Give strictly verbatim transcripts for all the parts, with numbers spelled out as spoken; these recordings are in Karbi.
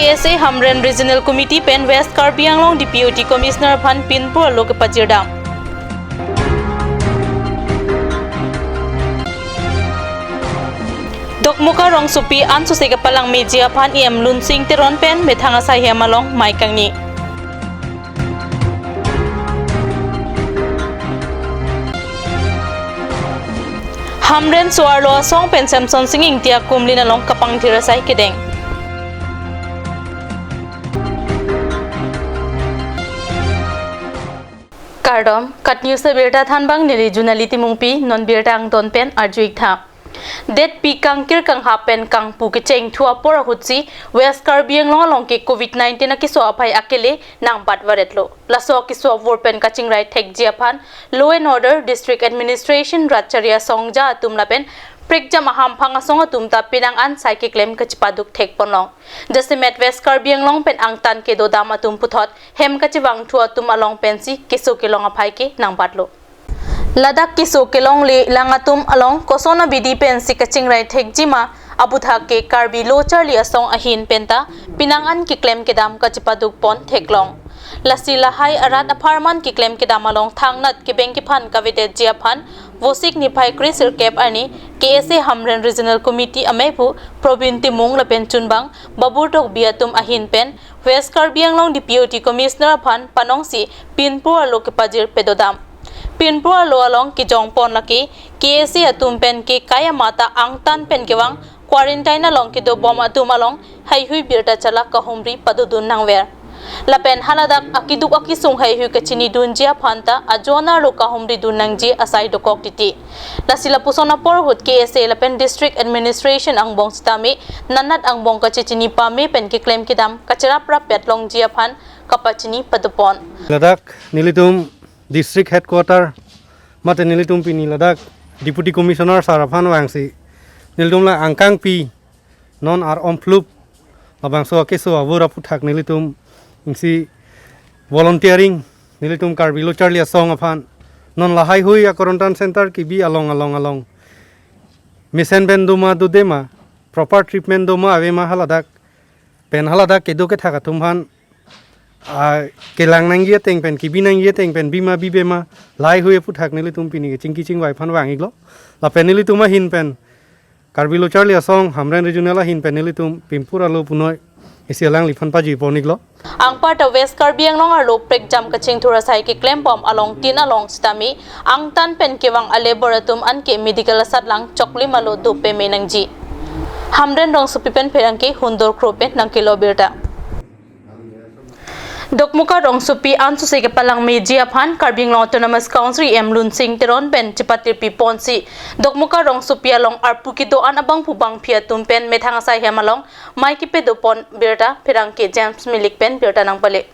K S A Hamren Regional Committee pen West Karbi Anglong Deputy Commissioner aphan pinpur alo kepajirdam. Dokmoka rongsopi ansose kepalangmeji aphan E M Lunsing Teron pen methang asai hem along mei kangni. Hamren so-arlo asong pen Samson Sing Ingti akumlin along kapangthir asai kedeng. Kardom, KAT News abirta thanbang neli Junali Timungpi, non birta angton pen arju-ik tha. Detpi kangkir kanghap pen kangpu kecheng thu apor ahutsi West Karbi Anglong along ke Covid nineteen akeso aphai akele nangbat varetlo. Laso akeso avur pen kachingrai thekji aphan Law and Order, District Administration, Ratchari asong ja atum lapen prekjam ahamphang asong atum ta penang an sai keklem kachepaduk thekponlong. Jasemet West Karbi Anglong pen angtan kedodam atum puthot hem kachevangthu atum along pensi keso kelong aphai ke nangbatlo. Ladak keso kelongle lang atum along koson abidi pensi kachingrai thekjima aputhak ke Karbi Lo Charli Asong ahin penta penang an keklem kedam kachepadukpon theklong. Lasi lahai arat apharman keklem kedam along thangnat kebeng kephan kavedetji aphan Vosik niphai kre sirkep arni K S A Hamren Regional Committee amephu Probin Timung lapen chunbang Babur Tokbi atum ahin pen West Karbi Anglong Deputy Commissioner aphan panongsi pinpur alo kepajir pedodam. Pinpur alo along kejongpon lake K S A atum pen ke kai amata angtan pen kevang quarantine along kedobom atum along heihui birta chalak kahumri padodun nangver. Lapen haladak akeduk akesung heihui kachinidunji aphanta ajonar lo kahumridun nangji asai dokok titi. Lasi lapuson apor ahut K S A lapen District Administration angbong sitame nanat angbong kachechini pame pen keklem kedam kacheraprap petlongji aphan kapachini padopon. Ladak nelitum District Headquarter mate nelitum pini ladak Deputy Commissioner sir aphan vangsi nelitum la angkangpi non ar-om phlup labangso akeso avur aputhak nelitum isi volunteering nelitum Karbi Lo Charli Asong aphan non lahaihui a-quarantine center kebi along along along mesen pen doma dodema, proper treatment doma avema haladak pen haladak kedo kethak atum aphan, ah, kelang nangji ateng pen kebi nangji ateng pen bima bibema lahaihui aputhak nelitum pini kechingki chingvai aphan vang-iklo. Lapen nelitum ahin pen Karbi Lo Charli Asong Hamren Regional ahin pen nelitum pinpur alo punoi isi alangliphan pajirpon-iklo. Anparta West Karbi Anglong arlo prekjam kachingthur asai keklembom along tin along sitame angtan pen kevang a-labour atum anke medical asatlang choklim alo dopeme nangji. Hamren rongsopi pen pherangke Hundor Kro pen nangkelo birta. Dokmoka rongsopi ansose kepalangmeji aphan Karbi Anglong Autonomous Council E M Lunsing Teron pen chepatirpiponsi Dokmoka rongsopi along arpu kedo-an abangphu bangphi atum pen methang asai hem along mei kepedopon birta pherangke James Milik pen birta nangpale.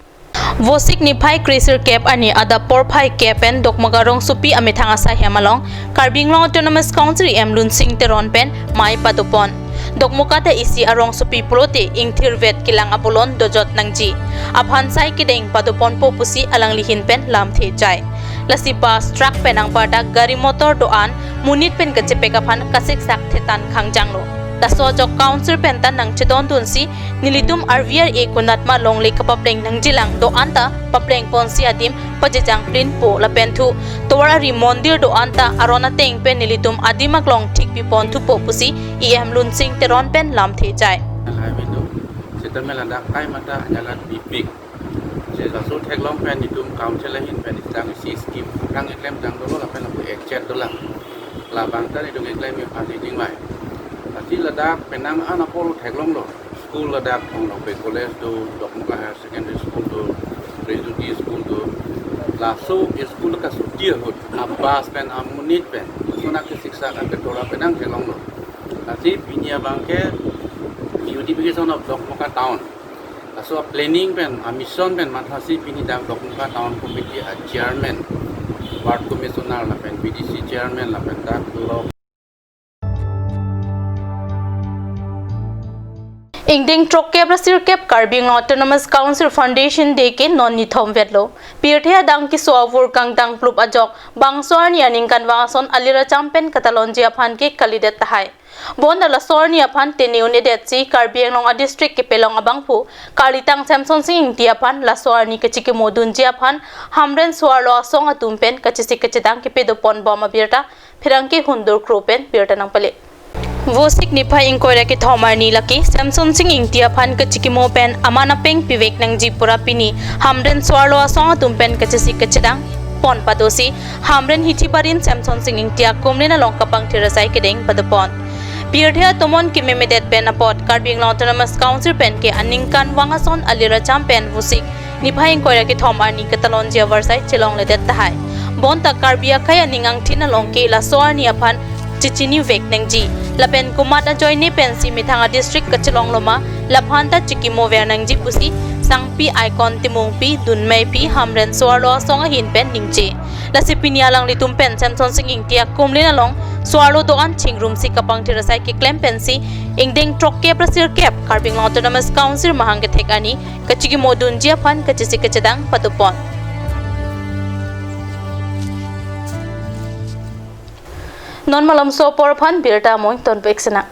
Vosik niphai kre sirkep arni adap porphai kep pen Dokmoka rongsopi amethang asai hem along Karbi Anglong Autonomous Council E M Lunsing Teron pen mei padopon. Dokmoka ta isi arongsopi pulote ingthirvet kelang apolon dojot nangji aphan sai kedeng padoponpo pusi alangli ahin pen lamthe jai. Lasi bus, truck pen anparta gari motor do-an monit pen kachepek aphan kasiksak thetan khangjanglo. Laso ajok council pen ta nangchedondunsi nelitum R V R A konatma longle kapapleng nangjilang do-an ta paplengponsi adim pajejang plinpo lapen thu tovar ari mondir do-an ta aron ateng pen nelitum adim aklong thikpiponthupo pusi E M Lunsing Teron pen lamthe jai. Lahai video sitame ladak kai mata anyalat bipik. Je laso theklong pen nelitum council ahin pen isang isi scheme kang eklem jang dolo lapen lapu ejek dolang. Labang ta nelitum eklem e pasi jingmai. Pasi ladak penang an apor theklonglo. School ladak Thong Nokbe College do, Dokmoka Higher Secondary School do, Prejuti School do. Laso school kasuti ahut, a-bus pen amonit pen, laso nangkesiksak aketora penang theklonglo. Lasi pini abangke beautification of Dokmoka town. Laso planning pen, a-mission pen mathasi pini dak Dokmoka Town Committee a-chairman, ward commissioner lapen B D C chairman lapen dak lo. Ingdeng throkkep ra sirkep Karbi Anglong Autonomous Council Foundation Day ke non nithom vetlo. Pirthe adang keso avur kangdang plup ajok bangso arni aningkanvang ason aliracham pen katalonji aphan ke kalidet tahai. Bonta laso arni aphan tene un-edetsi Karbi Anglong a-district kepalong abangphu karlitang Semsonsing Ingti aphan laso arni kachikimodunji aphan Hamren so-arlo asong atum pen kachesik kachedang kepadopon bom abirta pherangke Hundur Kro pen birta nangpale. Vosik niphai ingkoi ra kethom arni lake Semsonsing Ingti aphan kachikimo pen aman apeng pivek nangji pura pini Hamren so-arlo asong atum pen kachesik kachedang pon padosi Hamren hithi barin Semsonsing Ingti akumlin along kapangthir asai kedeng padopon. Pirthe atomon kememedet pen apot Karbi Anglong Autonomous Council pen ke aningkanvang ason aliracham pen Vosik niphai ingkoi ra kethom arni katalonji avarsai chelongledet tahai. Bonta Karbi akhei aning angthin along ke laso arni aphan chechinivek nangji. Lapen komat ajoine pensi methang a-district kachelong loma, laphanta chikimover nangji pusi Sangpi Icon Timungpi Dunmeipi Hamren so-arlo asong ahin pen ningje. Lasi pini alanglitum pen Semsonsing Ingti akumlin along so-arlo do-an chingrumsi kapangthir asai keklem pensi ingdeng throkkep ra sirkep Karbi Anglong Autonomous Council mahang kethek arni kachikimodunji aphan kachesik kachedang padopon. Non malomso apor aphan birta amoi tonpek sena.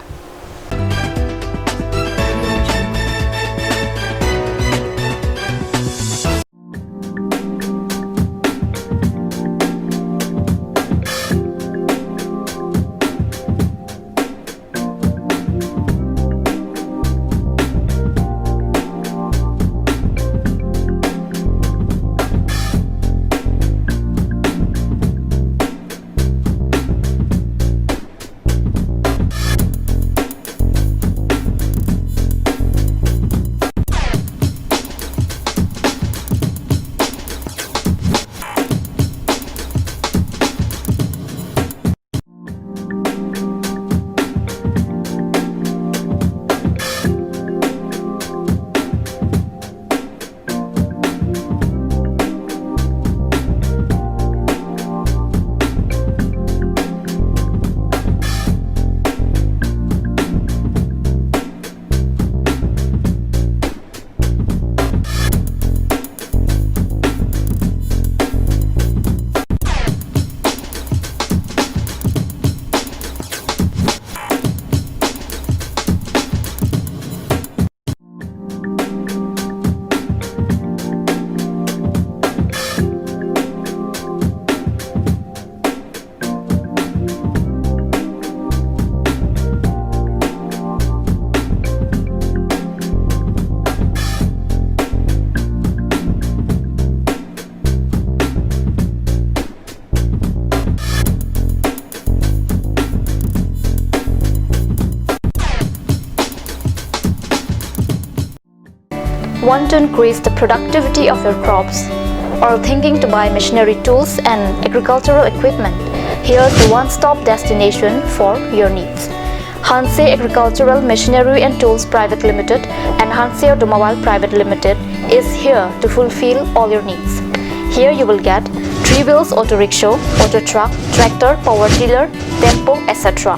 Want to increase the productivity of your crops? Or thinking to buy machinery tools and agricultural equipment? Here's the one-stop destination for your needs. Hanse Agricultural Machinery and Tools Private Limited and Hanse Automobile Private Limited is here to fulfill all your needs. Here you will get three wheels auto rickshaw, auto truck, tractor, power tiller, tempo, et cetera.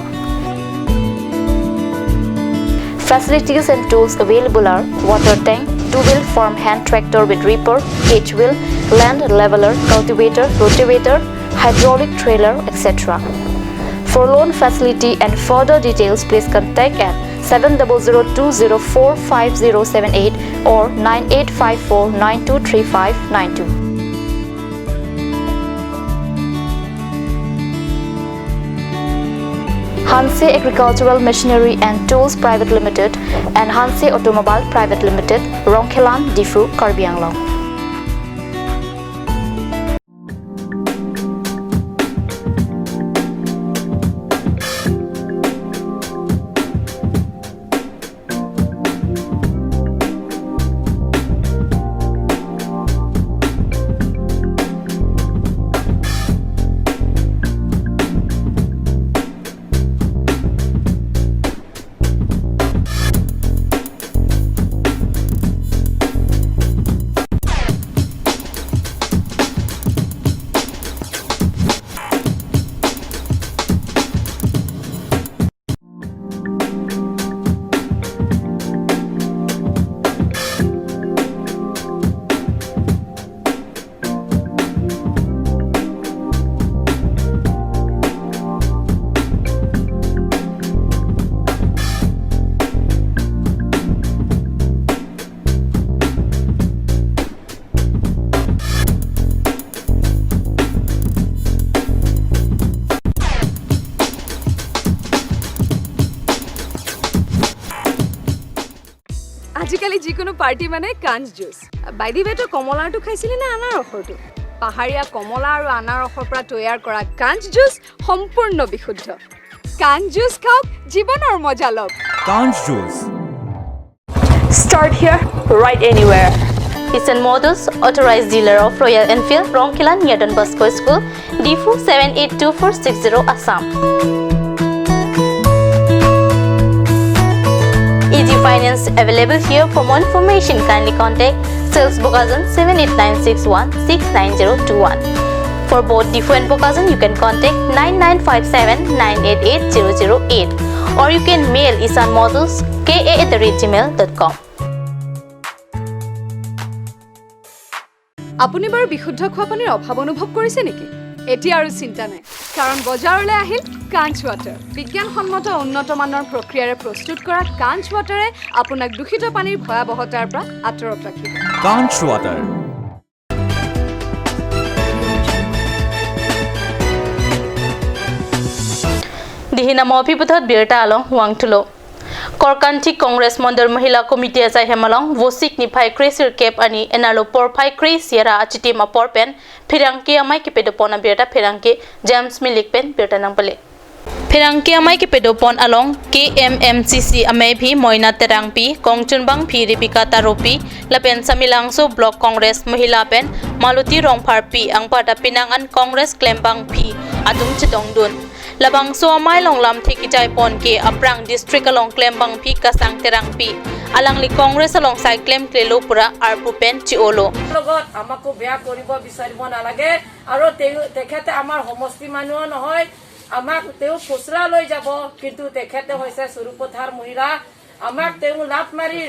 Facilities and tools available are water tank, two-wheel farm hand tractor with reaper, cage wheel, land leveler, cultivator, rotavator, hydraulic trailer, et cetera. For loan facility and further details, please contact at seven double zero two zero four five zero seven eight or nine eight five four nine two three five nine two. Hanse Agricultural Machinery and Tools Private Limited and Hanse Automobile Private Limited, Rongkhelan, Diphu, Karbi Anglong. আজিকালি যিকোনো পাৰ্টি মানে কাঞ্চ juice. By the ৱে, তই কমলাৰটো খাইছিলি নে আনাৰসৰটো? পাহাৰীয়া কমলা আৰু আনাৰসৰ পৰা তৈয়াৰ কৰা কাঞ্চ জুচ সম্পূৰ্ণ বিশুদ্ধ। কাঞ্চ জুচ খাওক, জীৱনৰ মজা লওক। Kanj Juice. Start here, ride anywhere. Isan Motors, authorized dealer of Royal Enfield, Rongkhela near Don Bosco School, Diphu seven eight two four six zero, Assam. Easy finance available here. For more information, kindly contact sales Bokajan seven eight nine six one six nine zero two one. For both Diphu and Bokajan, you can contact nine nine five seven nine eight eight zero zero eight, or you can mail isan motors K A at the rate gmail dot com. আপুনি বাৰু বিশুদ্ধ খোৱা পানীৰ অভাৱ অনুভৱ কৰিছে নেকি? এতিয়া আৰু চিন্তা নাই, কাৰণ বজাৰলৈ আহিল কাঞ্চ ৱাটাৰ। বিজ্ঞানসন্মত উন্নত মানৰ প্ৰক্ৰিয়াৰে প্ৰস্তুত কৰা কাঞ্চ ৱাটাৰে আপোনাক দূষিত পানীৰ ভয়াৱহতাৰ পৰা আঁতৰত ৰাখিব। Kanj Water. Dihina mo aphi puthot birta along vangthulo. Korkanthi Congress Mondol Mahila Committee asai hem along Vosik niphai kre sirkep arni enalo porphai kre isi ra achitim apor pen pherangke amei kepedopon abirta pherangke James Milik pen birta nangpale. Pherangke amei kepedopon along K M M C C amei aphi Moina Terangpi, kongchunbangpi Rebecca Taropi, lapen Samelangso Block Congress Mahila pen Maloti Rongpharpi, anparta penang an Congress klembangpi atum chetongdun. Labangso amei along lamthe kejai pon ke aphrang district along klembangpi Kasang Terangpi, alangli Congress along sai klemklelo pura arpu pen chi-olo. লগত আমাকো বেয়া কৰিব বিচাৰিব নালাগে। আৰু তেওঁ, তেখেতে আমাৰ সমষ্টি মানুহ নহয়, আমাক তেওঁ খুচৰা লৈ যাব, কিন্তু তেখেতে হৈছে চুৰুপথাৰ মহিলা। আমাক তেওঁ লাত মাৰি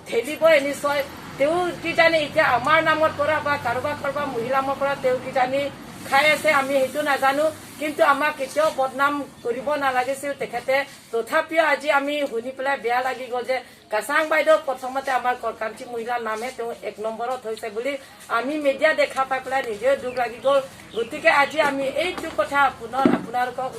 ঠেলিবই নিশ্চয়। তেওঁ কিজানি এতিয়া আমাৰ নামত পৰা বা কাৰোবাৰ কাৰোবাৰ মহিলা নামৰ পৰা তেওঁ কিজানি খাই আছে, আমি সেইটো নাজানো, কিন্তু আমাক কেতিয়াও বদনাম কৰিব নালাগিছিল তেখেতে। তথাপিও আজি আমি শুনি পেলাই বেয়া লাগি গ'ল যে কাছাং বাইদেউ প্ৰথমতে আমাৰ কৰ্কাঞ্চি মহিলাৰ নামে তেওঁ এক নম্বৰত হৈছে বুলি আমি মিডিয়া দেখা পাই পেলাই নিজেও দুখ লাগি গ'ল। গতিকে আজি আমি এইটো কথা পুনৰ আপোনালোকক,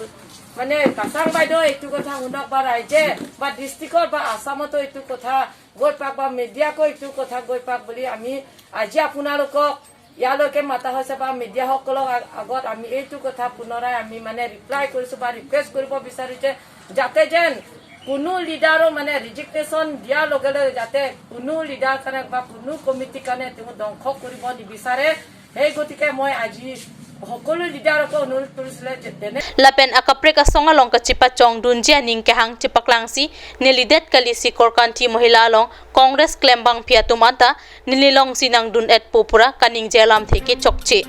মানে, কাছাং বাইদেউ এইটো কথা শুনক বা ৰাইজে বা ডিষ্ট্ৰিক্টত বা আছামতো এইটো কথা গৈ পাওক বা মিডিয়াকো এইটো কথা গৈ পাওক বুলি আমি আজি আপোনালোকক ইয়ালৈকে মাতা হৈছে বা মিডিয়াসকলৰ আগ-, আগত আমি এইটো কথা পুনৰাই আমি, মানে, ৰিপ্লাই কৰিছো বা ৰিকুৱেষ্ট কৰিব বিচাৰো যে যাতে যেন কোনো লিডাৰো, মানে, ৰেজিগনেশ্যন দিয়াৰ লগে লগে যাতে কোনো লিডাৰ কাৰণে বা কোনো কমিটিৰ কাৰণে তেওঁ ধ্বংস কৰিব নিবিচাৰে। সেই গতিকে মই আজি সকলো লিডাৰকে অনুৰোধ কৰিছিলে যে তেনে Lapen akaprek asong along kachepachongdunji aning kehang chepaklangsi neli det kalisi Korkanthi Mahila along Congress klembangpi atum anta neli longsi nangdun-etpo pura kaningje alamthe ke chokche.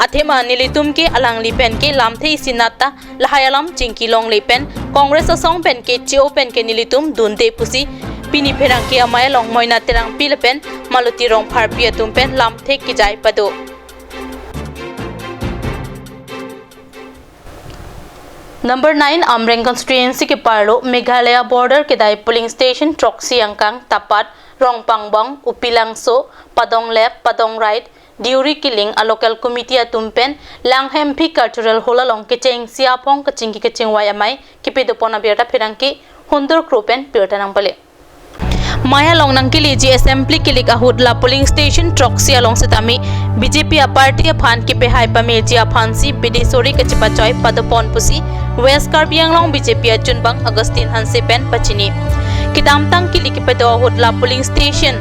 Athema nelitum ke alangli pen ke lamthe isi nat ta lahai alam chingki longle pen Congress asong pen ke che-o pen ke nelitum dunde pusi pini pherangke amei along Moina Terangpi lapen Maloti Rongpharpi atum pen lamthe kejai pado. Number nine, Amreng constituency keparlo Meghalaya border kedai polling station throksi angkang Tapat, Rongpangbong, Upilangso, Padonglep, Padongrait, Deuri Kiling a local committee atum pen Langhemphi Cultural Hall along kechengsi aphong kachingki kachingvai amei kepedopon abirta pherangke Hundur Kro pen birta nangpale. Mei along nangkeleji assembly kelik ahut la polling station throksi along setame B J P a party aphan kepehai pameji aphansi bidi sori kachepachoi padopon pusi West Karbi Anglong B J P achunbang Augustine Hanse pen pachini. Kedamtang kili kepedo ahut la polling station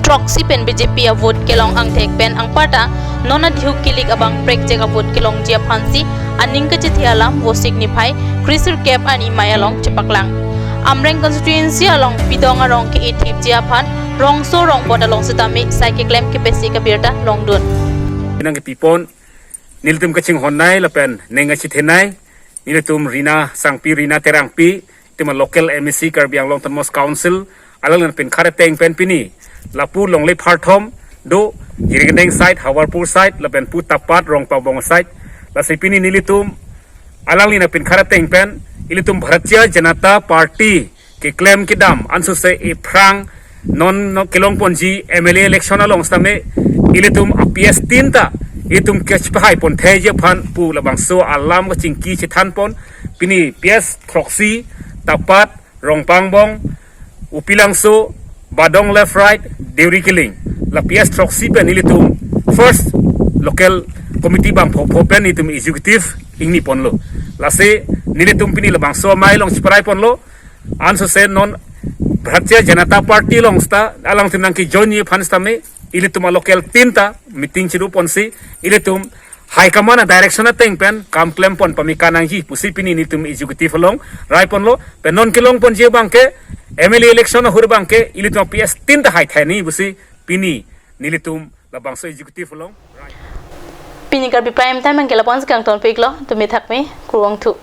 throksi pen B J P a vote kelong angthek pen anparta non adihuk kelik abang prekjek a vote kelongji aphansi aning kachethe alam Vosik niphai kre sirkep arni mei along chepaklang. Amreng constituency along pidong arong ke-ethipji aphan rongso rongbot along setame sai keklem kepesi kabirta longdun. Nangkepipon nelitum kachinghonnei lapen ning kachethenei nelitum Rina Sangpi, Rina Terangpi, tema local M A C Karbi Anglong Autonomous Council, alangliphan pinkhat ateng pen pini lapu longle pharthom do, Jirikindeng side, Hawarpur side, lapen pu Tapat, Rongpangbong side. Lasi pini nelitum alangliphan pinkhat ateng pen ilitum Bharatiya Janata Party keklem kedam ansose ephrang non, non kelongponji M L A election along setame ilitum a P S tin ta itum kechepahai pontheji aphan pu labangso alam kachingki chethanpon. Pini P S throksi, Tapat, Rongpangbong, Upilangso, Badong Left Right, Deuri Kiling, la P S throksi pen nelitum first local committee bang pho pho pen nelitum executive ingni ponlo. Lasi nelitum pini labangso amei along chiparai ponlo. Anso se non Bharatiya Janata Party along seta alangtum nangkejoin aphan sitame ilitum a local tin ta meeting chiru ponsi ilitum high command a direction ateng pen kam klem pon pame nangji pusi pini nelitum executive along rai ponlo. Pen non kelong ponji abangke M L A election ahut abangke ilitum P S tin ta haithai nangji pusi pini nelitum labangso executive along. Pini Karbi Prime Time abangke lapu-an si kangton piklo, tumi thakmi, kurvangthu.